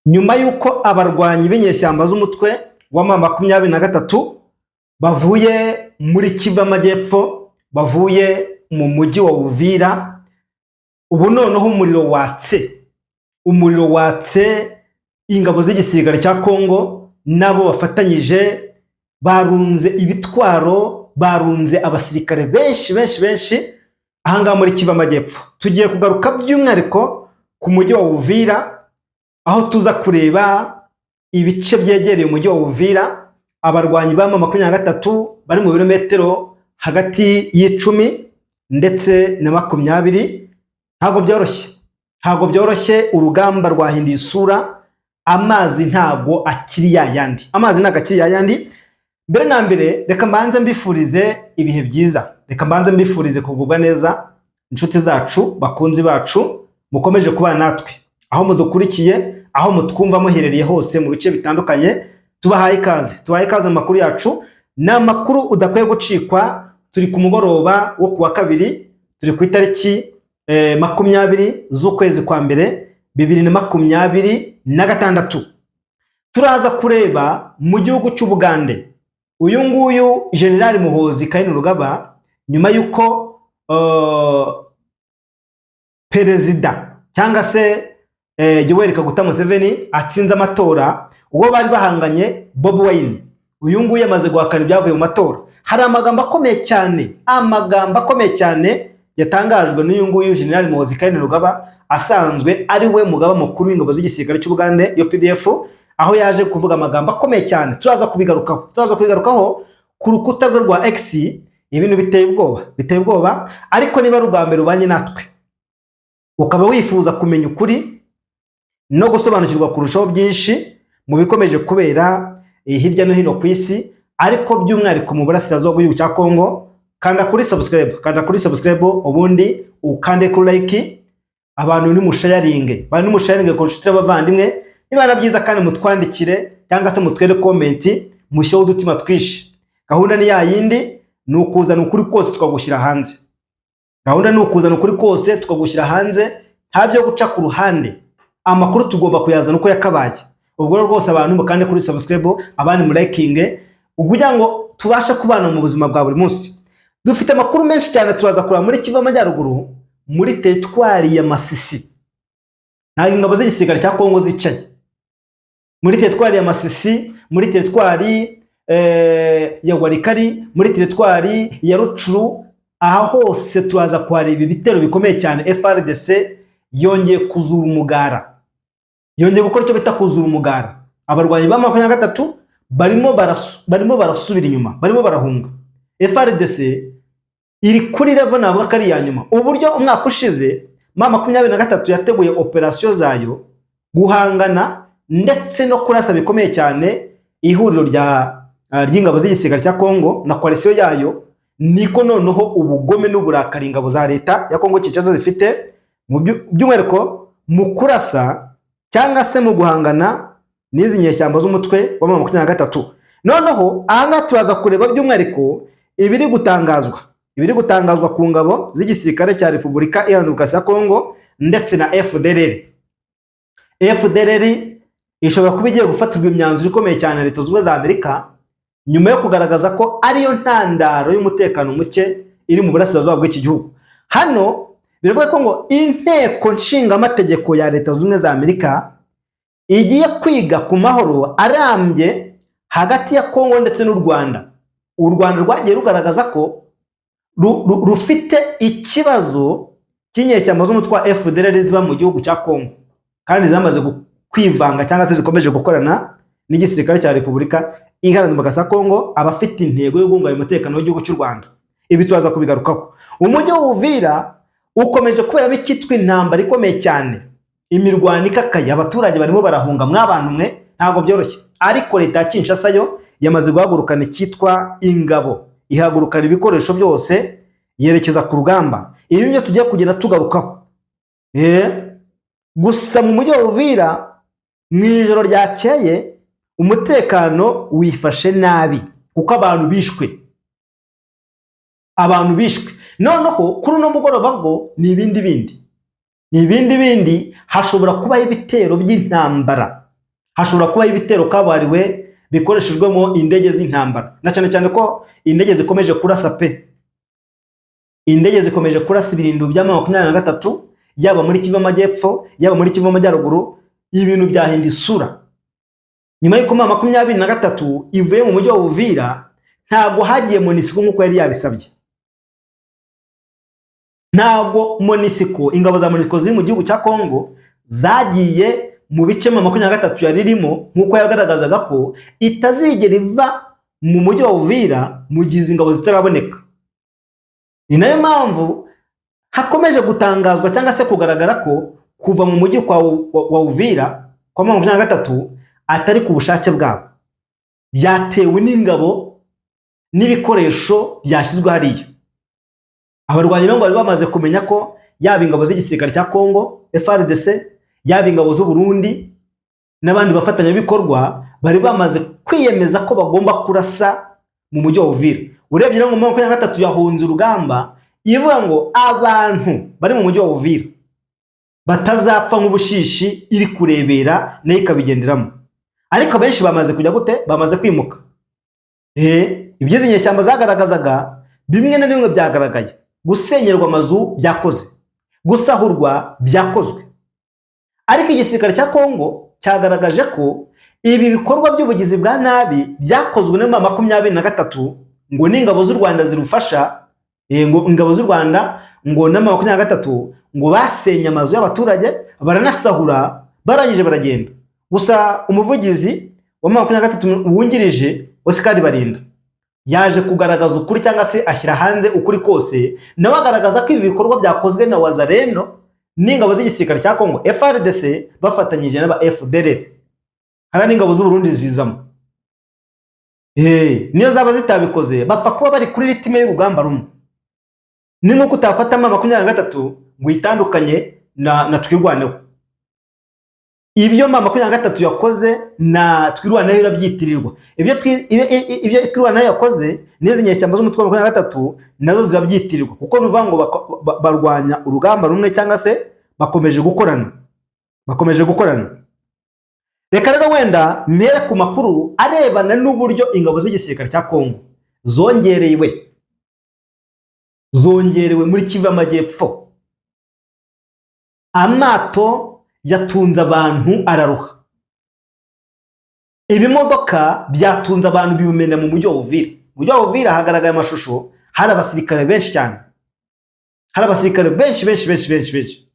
Nyuma y'uko abarwanyi b'inyeshyamba z'umutwe wa M23 bavuye muri Kivu y'Amajyepfo, bavuye mu mujyi wa Uvira, ubu noneho umuriro watse, umuriro watse. Ingabo z'igisirikare cya Kongo nabo bafatanyije barunze ibitwaro, barunze abasirikare benshi benshi benshi ahangaha muri Kivu y'Amajyepfo. Tugiye kugaruka by'umwihariko ku mujyi wa Uvira, aho tuza kureba ibice byegereye umujyi wa Uvira. Abarwanyi ba M23 bari mu birometero hagati y'10 ndetse na 20. Ntabwo byoroshye, ntabwo byoroshye. Urugamba rwahinduye isura, amazi ntabwo akiri yayandi, amazi ntabwo akiri yayandi. Mbere na mbere, reka mbanze mbifurize ibihe byiza, reka mbanze mbifurize kugubwa neza, inshuti zacu, bakunzi bacu mukomeje kubana natwe, aho mudukurikiye, aho mutwumva muherereye hose mu bice bitandukanye. Tubahaye ikaze, tubahaye ikaze mu makuru yacu. Ni amakuru udakwiye gucikwa. Turi ku mugoroba wo kuwa kabiri, turi ku itariki 20 z'ukwezi kwa mbere 2026. Turaza kureba mu gihugu cy'Ubugande. Uyu nguyu Generali Muhoozi Kainerugaba, nyuma y'uko perezida cyangwa se Yoweri Kaguta Museveni atsinze amatora, uwo bari bahanganye Bobi Wine, uyu nguyu yamaze guhakana ibyavuye mu matora. Hari amagambo akomeye cyane, amagambo akomeye cyane yatangajwe n'uyu nguyu Generali Muhoozi Kainerugaba, asanzwe ari we mugaba mukuru w'ingabo z'igisirikare cy'Ubugande UPDF, aho yaje kuvuga amagambo akomeye cyane. Turaza kubigarukaho, turaza kubigarukaho ku rukuta rwe rwa X. Ibintu biteye ubwoba, biteye ubwoba. Ariko niba ari ubwa mbere ubanye natwe, ukaba wifuza kumenya ukuri no gusobanukirwa kurushaho byinshi mu bikomeje kubera hirya no hino ku isi, ariko by'umwihariko mu burasirazuba bw'igihugu cya Kongo, kanda kuri subscribe, kanda kuri subscribe, ubundi ukande kuri like. Abantu nimusharinge, abantu nimusharinge ku nshuti n'abavandimwe. Niba na byiza kandi mutwandikire cyangwa se mutwere comment, mushyireho udutima twinshi. Gahunda ni ya yindi, ni ukuzana ukuri kose tukagushyira hanze. Gahunda ni ukuzana ukuri kose tukagushyira hanze, nta byo guca ku ruhande. Amakuru tugomba kuyazana uko yakabaye. Ubwo rero rwose abantu mukande kuri subscribe, abandi mulayikinge, kugira ngo tubashe kubana mu buzima bwa buri munsi. Dufite amakuru menshi cyane. Turaza kureba muri Kivu Amajyaruguru, muri teritwari ya Masisi. Ntabwo ingabo z'igisirikare cya Kongo zicaye muri teritwari ya Masisi, muri teritwari ya Walikale, muri teritwari ya Rutshuru. Aha hose turaza kuhareba ibitero bikomeye cyane. FARDC yongeye kuzura umugara, yongeye gukora icyo bita kuzura umugara. Abarwanyi ba 23 barimo barasubira inyuma, barimo barahunga. FARDC iri kuri level navuga ko ari iya nyuma. Uburyo umwaka ushize M23 yateguye operasiyo zayo, guhangana ndetse no kurasa bikomeye cyane ihuriro ry'ingabo z'igisirikare cya Kongo na coalition yayo, niko noneho ubugome n'uburakari ingabo za leta ya Kongo Kinshasa zifite mu by'umwihariko mu kurasa cyangwa se mu guhangana n'izi nyeshyamba z'umutwe wa 23. Noneho ahangaha turaza kureba by'umwihariko ibiri gutangazwa ku ngabo z'igisirikare cya Repubulika Iharanira Demokarasi ya Kongo ndetse na FDLR. FDLR ishobora kuba igiye gufatirwa imyanzuro ikomeye cyane na Leta Zunze Ubumwe za Amerika, nyuma yo kugaragaza ko ariyo ntandaro y'umutekano muke iri mu burasirazuba bw'iki gihugu. Hano biravuga ko ngo inteko nshingamategeko ya Leta Zunze Ubumwe za Amerika igiye kwiga ku mahoro arambye hagati ya Kongo ndetse n'u Rwanda. U Rwanda rwagiye rugaragaza ko rufite ikibazo cy'inyeshyamba z'umutwe wa FDLR ziba mu gihugu cya Kongo, kandi zamaze kwivanga cyangwa se zikomeje gukorana n'igisirikare cya Repubulika Iharanira Demokarasi ya Kongo, abafite intego yo guhungabanya umutekano w'igihugu cy'u Rwanda. Ibi turaza kubigarukaho. Umujyi wa Uvira ukomeje kuberamo icyitwa intambara ikomeye cyane, imirwano ikakaye, abaturage barimo barahunga. Mw'abantu mwe, ntabwo byoroshye. Ariko leta ya Kinshasa yo yamaze guhagurukana icyitwa ingabo, ihagurukana ibikoresho byose, yerekeza ku rugamba. Ibi nibyo tugiye kugenda tugarukaho. Gusa mu mujyi wa Uvira mu ijoro ryakeye umutekano wifashe nabi, kuko abantu bishwe, abantu bishwe. Noneho kuri uno mugoroba bwo ni ibindi bindi, ni ibindi bindi. Hashobora kubaho ibitero by'intambara. Hashobora kubaho ibitero kabuhariwe bikoreshejwemo indege z'intambara, na cyane cyane ko indege zikomeje kurasa pe. Indege zikomeje kurasa ibirindiro bya M23, yaba muri Kivu Amajyepfo, yaba muri Kivu Amajyaruguru. Ibintu byahinda isura nyuma y'uko M23 ivuye mu mujyi wa Uvira. Ntabwo hagiye MONUSCO nk'uko yari yabisabye. Ntabwo MONUSCO, ingabo za MONUSCO ziri mu gihugu cya Congo, zagiye mu bice M23 yari irimo, nk'uko yagaragazaga ko itazigera iva mu mujyi wa Uvira mu gihe izi ngabo zitaraboneka. Ni nayo mpamvu hakomeje gutangazwa cyangwa se kugaragara ko kuva mu mujyi wa Uvira kwa 23 atari ku bushake bwabo, byatewe n'ingabo n'ibikoresho byashyizwe hariya. Abarwanyi nabo bari bamaze kumenya ko yaba ingabo z'igisirikare cya Congo FARDC, yaba ingabo z'u Burundi n'abandi bafatanyabikorwa, bari bamaze kwiyemeza ko bagomba kurasa mu mujyi wa Uvira. Urebye rero, mu 23 yahunze urugamba ivuga ngo abantu bari mu mujyi wa Uvira batazapfa nk'ubushishi iri kurebera, nayo ikabigenderamo. Ariko abenshi bamaze kujya gute? Bamaze kwimuka. Ibyo izi nyeshyamba zagaragazaga bimwe na bimwe byagaragaye: gusenyerwa amazu byakoze, gusahurwa byakozwe. Ariko igisirikare cya Kongo cyagaragaje ko ibi bikorwa by'ubugizi bwa nabi byakozwe na 23 ngo n'ingabo z'u Rwanda zirufasha, ngo ingabo z'u Rwanda ngo na 23 ngo basenye amazu y'abaturage, baranasahura, barangije baragenda. Gusa umuvugizi wa 23 wungirije, Oscar Barinda, yaje kugaragaza ukuri cyangwa se ashyira hanze ukuri kose. Nawe agaragaza ko ibi bikorwa byakozwe na Wazalendo n'ingabo z'igisirikare cya Congo FARDC bafatanyije n'aba FDLR. Hari n'ingabo z'u Burundi zizamo. Niyo zaba zitabikoze, bapfa kuba bari kuri rythme y'urugamba rumwe. Ni nk'uko utafatamo 23 ngo uyitandukanye na Twirwaneho. Ibyo 23 yakoze na Twirwaneho irabyitirirwa. Ibyo Twirwaneho yakoze n'izi nyeshyamba z'umutwe wa 23 nazo zirabyitirirwa, kuko ni ukuvuga ngo barwanya urugamba rumwe cyangwa se bakomeje gukorana, bakomeje gukorana. Reka rero wenda mpere ku makuru arebana n'uburyo ingabo z'igisirikare cya Kongo zongerewe muri Kivu Amajyepfo. Amato yatunze abantu araruha, ibimodoka byatunze abantu bibimena mu mujyi wa Uvira. Mu mujyi wa Uvira hagaragaye amashusho, hari abasirikare benshi cyane, hari abasirikare benshi benshi benshi benshi benshi.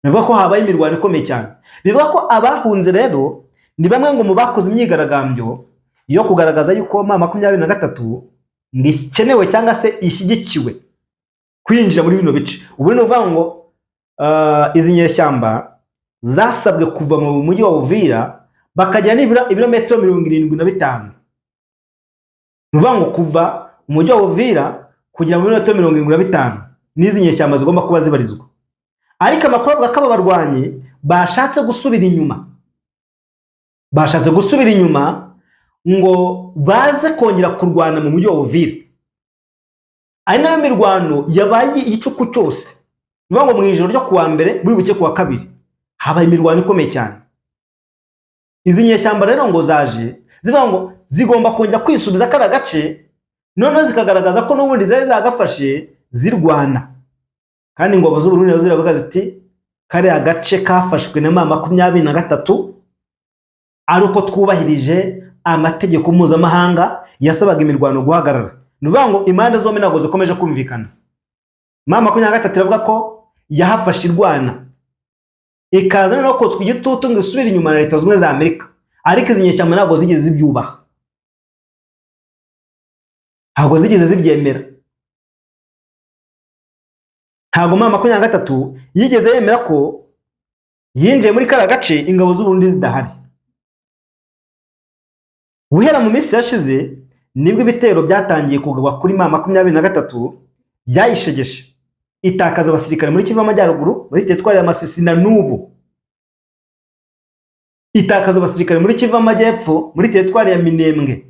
Bivuga ko habaye imirwano ikomeye cyane. Bivuga ko abahunze rero ni bamwe ngo mu bakoze imyigaragambyo yo kugaragaza yuko M23 ngo ikenewe cyangwa se ishyigikiwe kwinjira muri bino bice. Ubu ni ukuvuga ngo izi nyeshyamba zasabwe kuva mu mujyi wa Uvira bakagera nibura ibirometero 75. Ni ukuvuga ngo kuva mu mujyi wa Uvira kugera mu birometero 75 n'izi nyeshyamba zigomba kuba zibarizwa. Ariko amakuru avuga ko aba barwanyi bashatse gusubira inyuma, bashatse gusubira inyuma ngo baze kongera kurwana mu mujyi wa Uvira, ari nayo mirwano yabaye igicuku cyose. Ni ukuvuga ngo mu ijoro ryo kuwa mbere buri buke kuwa kabiri habaye imirwano ikomeye cyane. Izi nyeshyamba rero ngo zaje zivuga ngo zigomba kongera kwisubiza kariya gace, noneho zikagaragaza ko n'ubundi zari zagafashe zirwana. Kandi ingabo z'Uburundi nazo ziravuga ziti: "Kariya gace kafashwe na M23 ari uko twubahirije amategeko mpuzamahanga yasabaga imirwano guhagarara." Ni ukuvuga ngo impande zombi ntabwo zikomeje kumvikana. M23 iravuga ko yahafashe irwana, ikaza noneho kotswa igitutu ngo isubire inyuma na Leta Zunze Ubumwe za Amerika. Ariko izi nyeshyamba ntabwo zigeze zibyubaha, ntabwo zigeze zibyemera. Ntabwo M23 yigeze yemera ko yinjiye muri kariya gace ingabo z'Uburundi zidahari. Guhera mu minsi yashize nibwo ibitero byatangiye kugabwa kuri M23, byayishegeshe, itakaza abasirikare muri Kivu Amajyaruguru, muri teritwari ya Masisi, na n'ubu itakaza abasirikare muri Kivu Amajyepfo, muri teritwari ya Minembwe.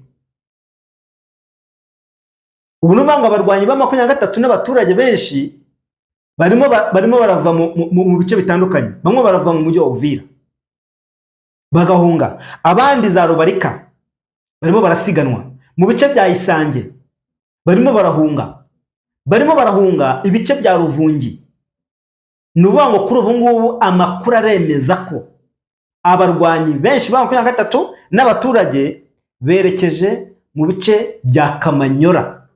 Ubu ni ukuvuga ngo abarwanyi ba 23 n'abaturage benshi barimo barava mu bice bitandukanye. Bamwe barava mu mujyi wa Uvira. Bagahunga, abandi za Rubarika barimo barasiganwa mu bice bya Isange, barimo barahunga, barimo barahunga ibice bya Ruvungi. Ni ukuvuga ngo kuri ubu ngubu amakuru aremeza ko abarwanyi benshi ba 23 n'abaturage berekeje mu bice bya Kamanyora,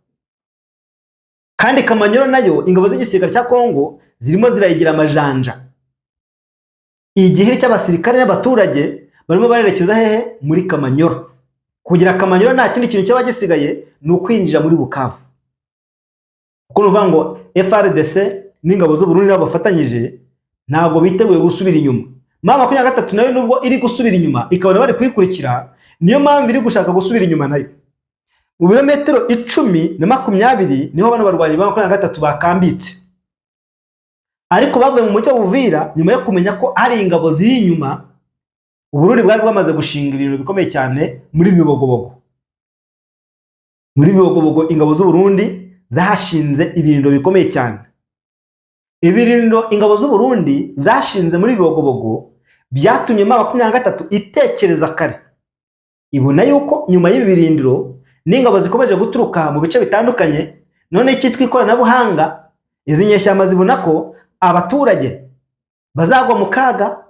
kandi Kamanyora nayo ingabo z'igisirikare cya Kongo zirimo zirayigira amajanja. Igihe cy'abasirikare n'abaturage barimo barerekeza hehe? Muri Kamanyora. Kugira Kamanyora nta kindi kintu cyaba gisigaye, ni ukwinjira muri Bukavu, kuko ni ukuvuga ngo FARDC n'ingabo z'u Burundi nabo bafatanyije ntabwo biteguye gusubira inyuma. M23 nayo nubwo iri gusubira inyuma ikabona bari kuyikurikira, niyo mpamvu iri gushaka gusubira inyuma nayo. Mu birometero 10 na 20 niho bano barwanyi ba 23 bakambitse, ariko bavuye mu mujyi wa Uvira nyuma yo kumenya ko hari ingabo ziri inyuma. Uburundi bwari bwamaze gushinga ibintu bikomeye cyane muri Bibogobogo. Muri Bibogobogo ingabo z'u Burundi zahashinze ibirindiro bikomeye cyane. Ibirindiro ingabo z'u Burundi zashinze muri Bibogobogo byatumye M23 itekereza kare, ibona yuko nyuma y'ibi birindiro n'ingabo zikomeje guturuka mu bice bitandukanye, none icyitwa ikoranabuhanga, izi nyeshyamba zibona ko abaturage bazagwa mu kaga.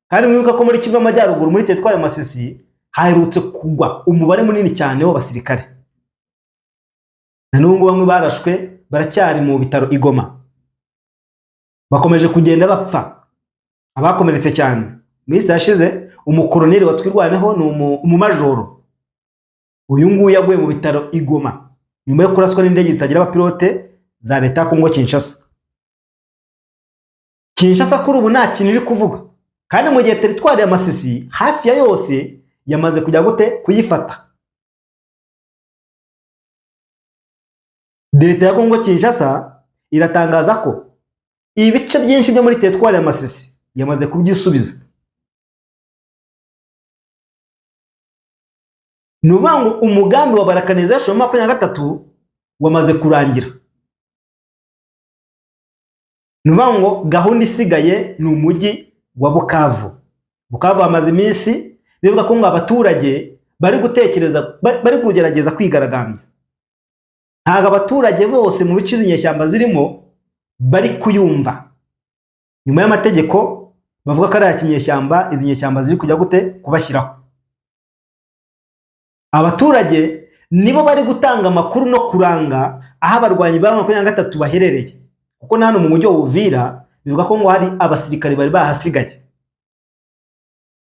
Kandi mwibuka ko muri Kivu y'Amajyaruguru, muri teritwari ya Masisi, haherutse kugwa umubare munini cyane w'abasirikare, na n'ubu bamwe barashwe baracyari mu bitaro i Goma, bakomeje kugenda bapfa, abakomeretse cyane. Mu minsi yashize umukoroneri wa Twirwaneho, ni umumajoro, uyu nguyu yaguye mu bitaro i Goma nyuma yo kuraswa n'indege zitagira abapilote za leta ya Kongo Kinshasa. Kinshasa kuri ubu nta kintu iri kuvuga, kandi mu gihe teritwari ya Masisi hafi ya yose yamaze kujya gute? Kuyifata. Leta ya Kongo Kinshasa iratangaza ko ibice byinshi byo muri teritwari ya Masisi yamaze kubyisubiza. Ni ukuvuga ngo umugambi wa balkanization 23 wamaze kurangira. Ni ukuvuga ngo gahunda isigaye ni umujyi wa Bukavu. Bukavu hamaze iminsi bivuga ko ngo abaturage bari gutekereza, bari kugerageza kwigaragambya. Ntabwo abaturage bose mu bice izi nyeshyamba zirimo bari kuyumva nyuma y'amategeko bavuga ko ari aya kinyeshyamba izi nyeshyamba ziri kujya gute? Kubashyiraho. Abaturage nibo bari gutanga amakuru no kuranga aho abarwanyi ba 23 baherereye, kuko na hano mu mujyi wa Uvira bivuga ko ngo hari abasirikare bari bahasigaye.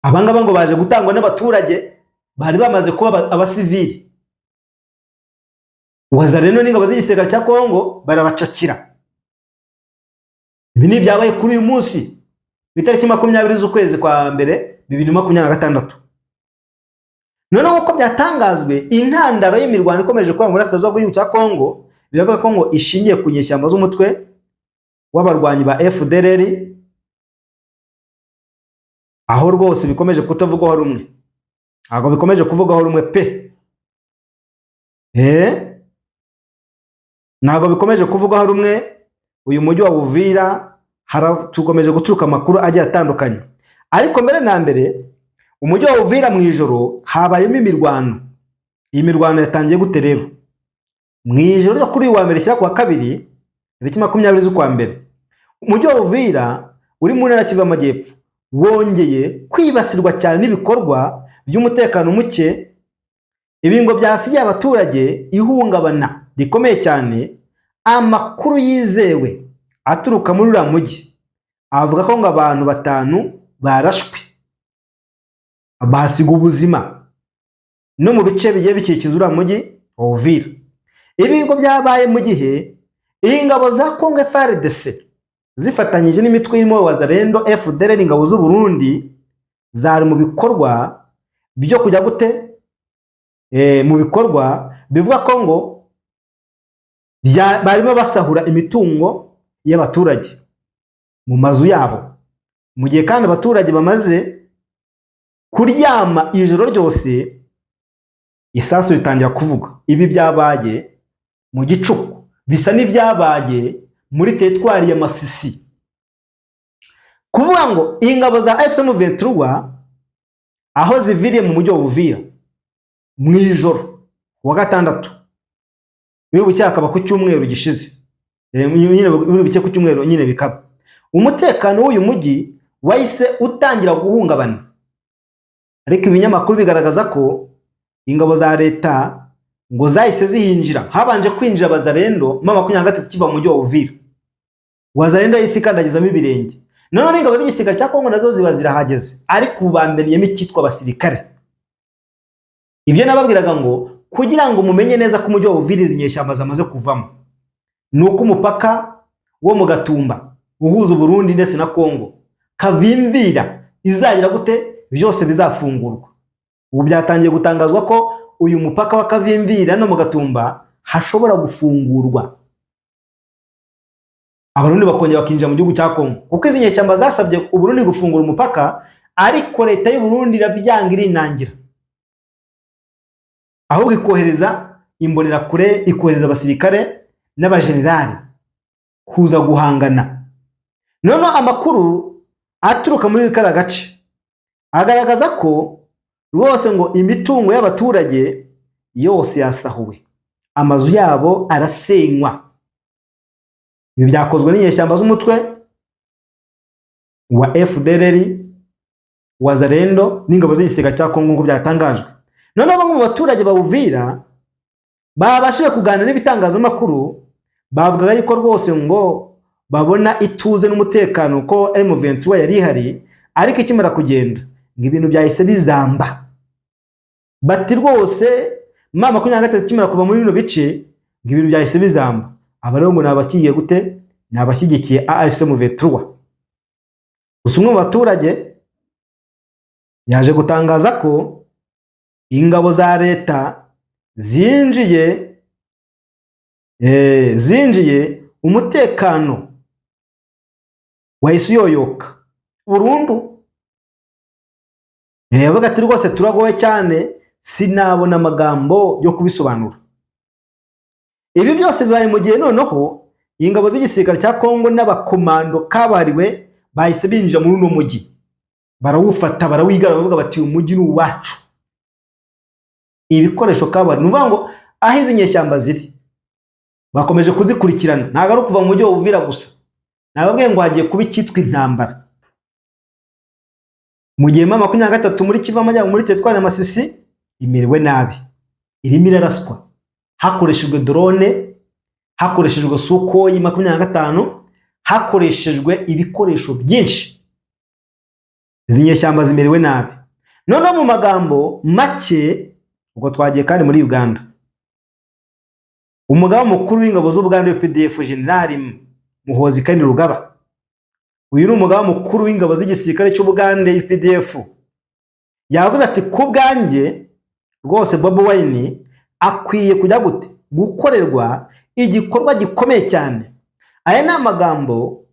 Abangaba ngo baje gutangwa n'abaturage bari bamaze kuba abasivili. Wazalendo n'ingabo z'igisirikare cya Kongo barabacakira. Ibi ni ibyabaye kuri uyu munsi ku itariki 20 z'ukwezi kwa mbere 2026. Noneho uko byatangazwe, intandaro y'imirwano ikomeje kuba mu burasirazuba bw'igihugu cya Kongo biravuga ko ngo ishingiye ku nyeshyamba z'umutwe w'abarwanyi ba FDLR, aho rwose bikomeje kutavugwaho rumwe. Ntabwo bikomeje kuvugwaho rumwe pe, ntabwo bikomeje kuvugwaho rumwe. Uyu mujyi wa Uvira tukomeje guturuka amakuru agiye atandukanye, ariko mbere na mbere umujyi wa Uvira mu ijoro habayemo imirwano. Iyi mirwano yatangiye gute rero? Mu ijoro ryo kuri uyu wa mbere shyira ku wa kabiri, tariki 20 z'ukwa mbere, umujyi wa Uvira uri mu ntara ya Kivu y'Amajyepfo wongeye kwibasirwa cyane n'ibikorwa by'umutekano muke. Ibi ngo byasigiye abaturage ihungabana rikomeye cyane. Amakuru yizewe aturuka muri uriya mujyi avuga ko ngo abantu batanu barashwe bahasiga ubuzima no mu bice bigiye bikikiza uriya mujyi wa Uvira. Ibi ngo byabaye mu gihe ingabo za Congo FARDC zifatanyije n'imitwe irimo Wazalendo, FDLR, ingabo z'u Burundi zari mu bikorwa byo kujya gute? Mu bikorwa bivuga ko ngo barimo basahura imitungo y'abaturage mu mazu yabo, mu gihe kandi abaturage bamaze kuryama ijoro ryose, isasu ritangira kuvuga. Ibi byabaye mu gicuku, bisa n'ibyabaye muri teritwari ya Masisi. Kuvuga ngo ingabo za AFC M23 Aho ziviriye mu mujyi wa Buvira mu ijoro wa gatandatu, biri bucye hakaba ku cyumweru gishize, nyine biri bucye ku cyumweru nyine bikaba, umutekano w'uyu mujyi wahise utangira guhungabana. Ariko ibinyamakuru bigaragaza ko ingabo za leta ngo zahise zihinjira. Habanje kwinjira Wazalendo, M23 kiva mu mujyi wa Uvira, Wazalendo yahise ikandagizamo ibirenge. Noneho n'ingabo z'igisirikare cya Kongo nazo ziba zirahageze, ariko ubu bamenyemo icyitwa abasirikare. Ibyo nababwiraga ngo kugira ngo mumenye neza ko umujyi wa Uvira izi nyeshyamba zamaze kuvamo, ni uko umupaka wo mu Gatumba uhuza Uburundi ndetse na Kongo, Kavimvira, izagira gute, byose bizafungurwa. Ubu byatangiye gutangazwa ko uyu mupaka wa Kavimvira no mu Gatumba hashobora gufungurwa, Abarundi bakongera bakinjira mu gihugu cya Kongo, kuko izi nyeshyamba zasabye Uburundi gufungura umupaka, ariko leta y'u Burundi irabyanga, irinangira, ahubwo ikohereza imbonerakure, ikohereza abasirikare n'abajenerali kuza guhangana. Noneho amakuru aturuka muri kariya gace agaragaza ko rwose ngo imitungo y'abaturage yose yasahuwe, amazu yabo arasenywa. Ibi byakozwe n'inyeshyamba z'umutwe wa FDLR, Wazalendo n'ingabo z'igisirikare cya Kongo, nk'uko byatangajwe. Noneho bamwe mu baturage ba Uvira babashije kuganira n'ibitangazamakuru bavugaga yuko rwose ngo babona ituze n'umutekano ko M23 yari ihari, ariko ikimara kugenda ngo ibintu byahise bizamba. Bati rwose M23 ikimara kuva muri bino bice ngo ibintu byahise bizamba. Aba rero ngo ni abakiye gute? Ni abashyigikiye AFC M23. Gusa umwe mu baturage yaje gutangaza ko ingabo za leta zinjiye, umutekano wahise uyoyoka burundu. Yavuga ati: "Rwose turagowe cyane, sinabona amagambo yo kubisobanura." Ibi byose bibaye mu gihe noneho ingabo z'igisirikare cya Kongo n'abakomando kabariwe bahise binjira muri uno mujyi, barawufata, barawigara, bavuga bati: "Uyu mujyi ni uwacu." Ibikoresho kabari, ni ukuvuga ngo aho izi nyeshyamba ziri bakomeje kuzikurikirana. Ntabwo ari ukuva mu mujyi wa Uvira gusa, nababwiye ngo hagiye kuba icyitwa intambara, mu gihe M23 muri Kivu Amajyaruguru, muri teritwari ya Masisi, imerewe nabi, irimo iraraswa hakoreshejwe drone, hakoreshejwe Sukhoi 25, hakoreshejwe ibikoresho byinshi. Izi nyeshyamba zimerewe nabi. Noneho mu magambo make, ubwo twagiye kandi muri Uganda, umugaba mukuru w'ingabo z'Ubugande UPDF, General Muhoozi Kainerugaba, uyu ni umugaba mukuru w'ingabo z'igisirikare cy'Ubugande UPDF, yavuze ati: "Ku bwanjye rwose Bobi Wine akwiye kujya gute, gukorerwa igikorwa gikomeye cyane." Aya ni amagambo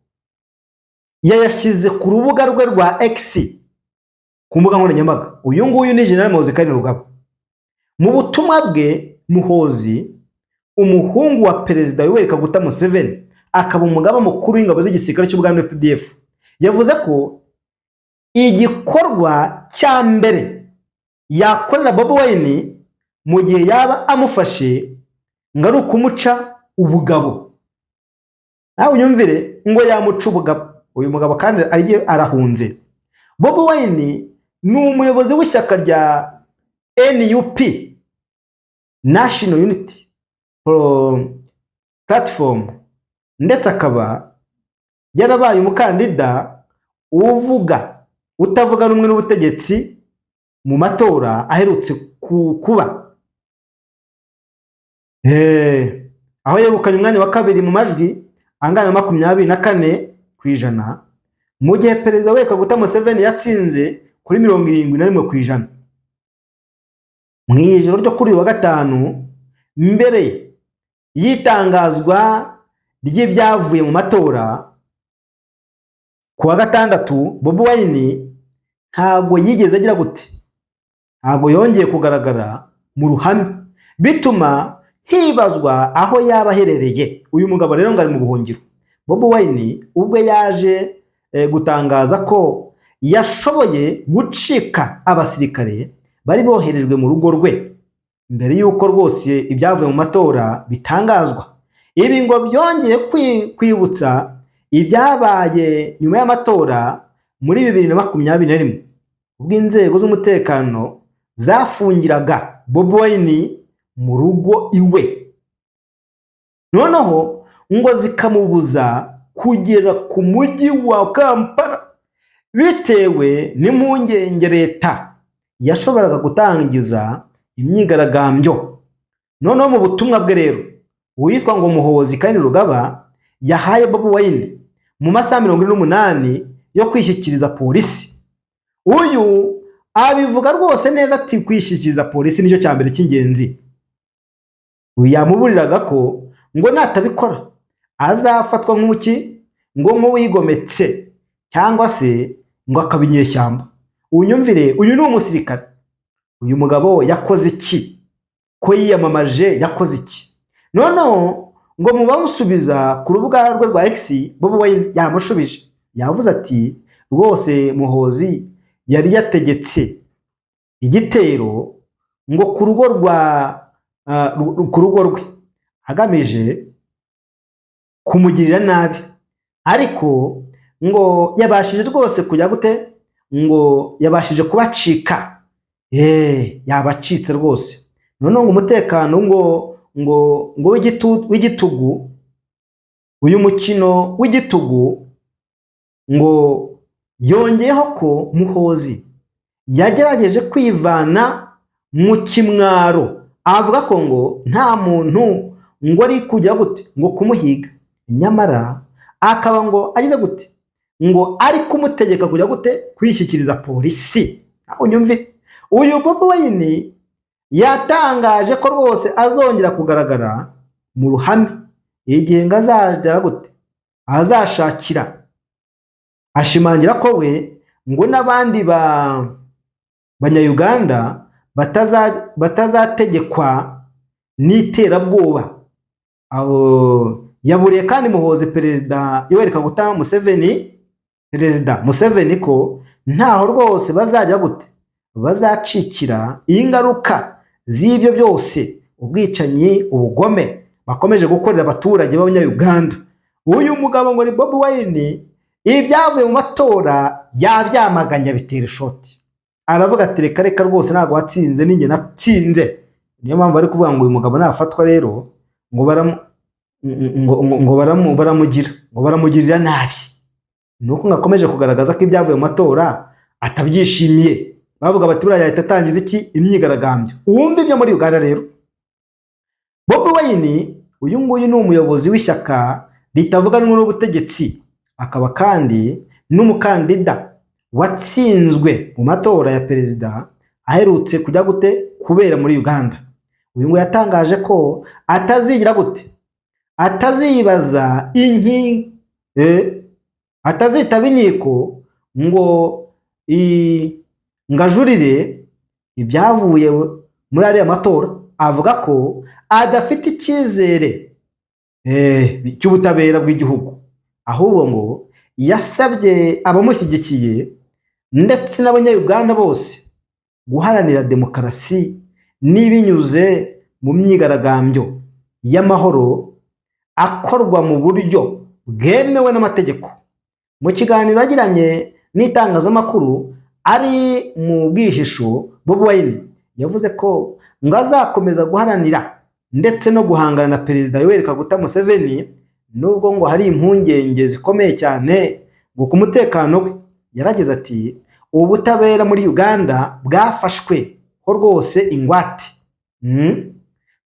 yayashyize ku rubuga rwe rwa X ku mbuga nkoranyambaga. Uyu nguyu ni General Muhoozi Kainerugaba. Mu butumwa bwe, Muhoozi, umuhungu wa Perezida Yoweri Kaguta Museveni, akaba umugaba mukuru w'ingabo z'igisirikare cy'Ubugande UPDF, yavuze ko igikorwa cya mbere yakorera Bobi Wine mu gihe yaba amufashe ngo ari ukumuca ubugabo. Nawe unyumvire, ngo yamuca ubugabo. Uyu mugabo kandi agiye arahunze. Bobi Wine ni umuyobozi w'ishyaka rya NUP, National Unity Platform, ndetse akaba yarabaye umukandida uvuga utavuga rumwe n'ubutegetsi mu matora aherutse kuba, aho yegukanye umwanya wa kabiri mu majwi angana na 24%, mu gihe Perezida we Kaguta Museveni yatsinze kuri 71%. Mu ijoro ryo kuri uyu wa gatanu, mbere y'itangazwa ry'ibyavuye mu matora ku wa gatandatu, Bobi Wine ntabwo yigeze agira gute, ntabwo yongeye kugaragara mu ruhame, bituma hibazwa aho yaba aherereye. Uyu mugabo rero ngo ari mu buhungiro. Bobi Wine ubwe yaje gutangaza ko Yashoboye gucika abasirikare bari boherejwe mu rugo rwe mbere y'uko rwose ibyavuye mu matora bitangazwa. Ibi ngo byongeye kwibutsa ibyabaye nyuma y'amatora muri 2021, ubwo inzego z'umutekano zafungiraga Bobi Wine mu rugo iwe, noneho ngo zikamubuza kugera ku mujyi wa Kampala bitewe n'impungenge leta yashoboraga gutangiza imyigaragambyo. Noneho mu butumwa bwe rero, uwitwa ngo Muhozi Kainerugaba yahaye Bobi Wine mu masaha 48 yo kwishyikiriza polisi. Uyu abivuga rwose neza ati kwishyikiriza polisi nicyo cya mbere cy'ingenzi. Uyu yamuburiraga ko ngo natabikora azafatwa nk'umuki, ngo nk'uwigometse cyangwa se ngo akaba inyeshyamba. Unyumvire, uyu ni umusirikare. Uyu mugabo yakoze iki? Ko yiyamamaje, yakoze iki? Noneho ngo mu bamusubiza ku rubuga rwe rwa X, Bobi Wine yamushubije, yavuze ati rwose Muhozi yari yategetse igitero ngo ku rugo rwe agamije kumugirira nabi, ariko ngo yabashije rwose kujya gute, ngo yabashije kubacika, yabacitse rwose. Noneho ngo umutekano ngo w'igitugu, uyu mukino w'igitugu. Ngo yongeyeho ko Muhozi yagerageje kwivana mu kimwaro, avuga ko ngo nta muntu ngo ari kujya gute, ngo kumuhiga, nyamara akaba ngo agize gute, ngo ari kumutegeka kujya gute, kwishyikiriza polisi. Aho unyumvire, uyu Bobi Wine yatangaje ko rwose azongera kugaragara mu ruhame igihe ngo azagera gute, azashakira. Ashimangira ko we ngo n'abandi ba banyayuganda batazategekwa n'iterabwoba. Abo yaburiye kandi Muhozi Perezida Yoweri Kaguta Museveni, Perezida Museveni, ko ntaho rwose bazajya gute, bazacikira ingaruka z'ibyo byose, ubwicanyi, ubugome bakomeje gukorera abaturage b'abanyayuganda. Uyu mugabo ngo ni Bobi Wine, ibyavuye mu matora yabyamaganye, bitera ishoti, aravuga ati reka reka rwose, ntabwo watsinze, ninjye natsinze. Niyo mpamvu bari kuvuga ngo uyu mugabo nafatwa rero ngo baramu ngo, ngo, ngo baramu, baramugira ngo baramugirira nabi. Ni uko ngakomeje kugaragaza ko ibyavuye mu matora atabyishimiye. Bavuga bati buriya yahita atangiza iki, imyigaragambyo. Wumva ibyo muri Uganda rero. Bobi Wine uyu nguyu ni umuyobozi w'ishyaka ritavuga rumwe n'ubutegetsi, akaba kandi n'umukandida watsinzwe mu matora ya perezida aherutse kujya gute, kubera muri Uganda. Uyu ngo yatangaje ko atazigira gute, atazibaza inki, atazitaba inkiko ngo ngo ajurire ibyavuye muri ariya matora. Avuga ko adafite icyizere cy'ubutabera bw'igihugu, ahubwo ngo yasabye abamushyigikiye ndetse n'abanyayuganda bose guharanira demokarasi n'ibinyuze mu myigaragambyo y'amahoro akorwa mu buryo bwemewe n'amategeko. Mu kiganiro yagiranye n'itangazamakuru ari mu bwihisho, Bobi Wine yavuze ko ngo azakomeza guharanira ndetse no guhangana na Perezida Yoweri Kaguta Museveni, nubwo ngo hari impungenge zikomeye cyane ngo ku mutekano we. Yaragize ati ubutabera muri Uganda bwafashwe ho rwose ingwate.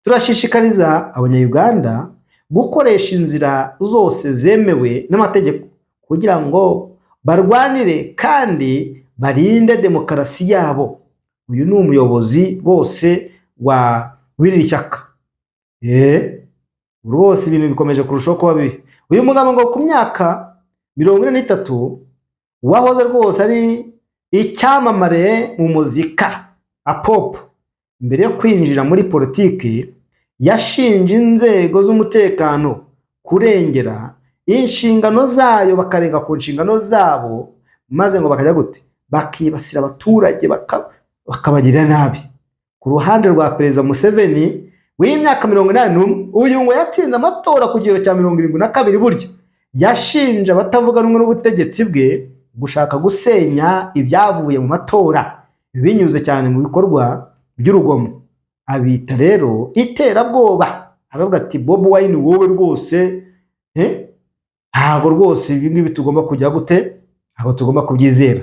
Turashishikariza abanyayuganda gukoresha inzira zose zemewe n'amategeko kugira ngo barwanire kandi barinde demokarasi yabo. Uyu ni umuyobozi rwose wa w'iri shyaka. Rwose ibintu bikomeje kurushaho kuba bibi. Uyu mugabo ngo ku myaka 43, wahoze rwose ari icyamamare mu muzika a pop mbere yo kwinjira muri politiki, yashinje inzego z'umutekano kurengera inshingano zayo, bakarenga ku nshingano zabo. Maze ngo bakajya gute? Bakibasira abaturage, bakabagirira nabi. Ku ruhande rwa Perezida Museveni w'imyaka 81, uyu ngo yatsinze amatora ku kigero cya 72, burya yashinje abatavuga rumwe n'ubutegetsi bwe gushaka gusenya ibyavuye mu matora binyuze cyane mu bikorwa by'urugomo, abita rero iterabwoba. Aravuga ati: "Bobi Wine, wowe rwose, ntabwo rwose ibi ngibi tugomba kujya gute, ntabwo tugomba kubyizera."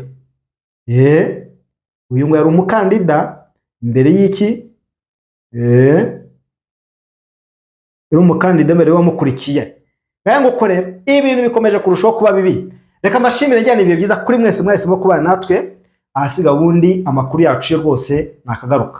Uyu ngo yari umukandida mbere y'iki, yari umukandida mbere wamukurikiye. Ngaho nguko rero ibintu bikomeje kurushaho kuba bibi. Reka mbashimire, njyana ibihe byiza kuri mwese mwahisemo kubana natwe. Ahasiga ubundi amakuru yacu yo rwose nakagaruka.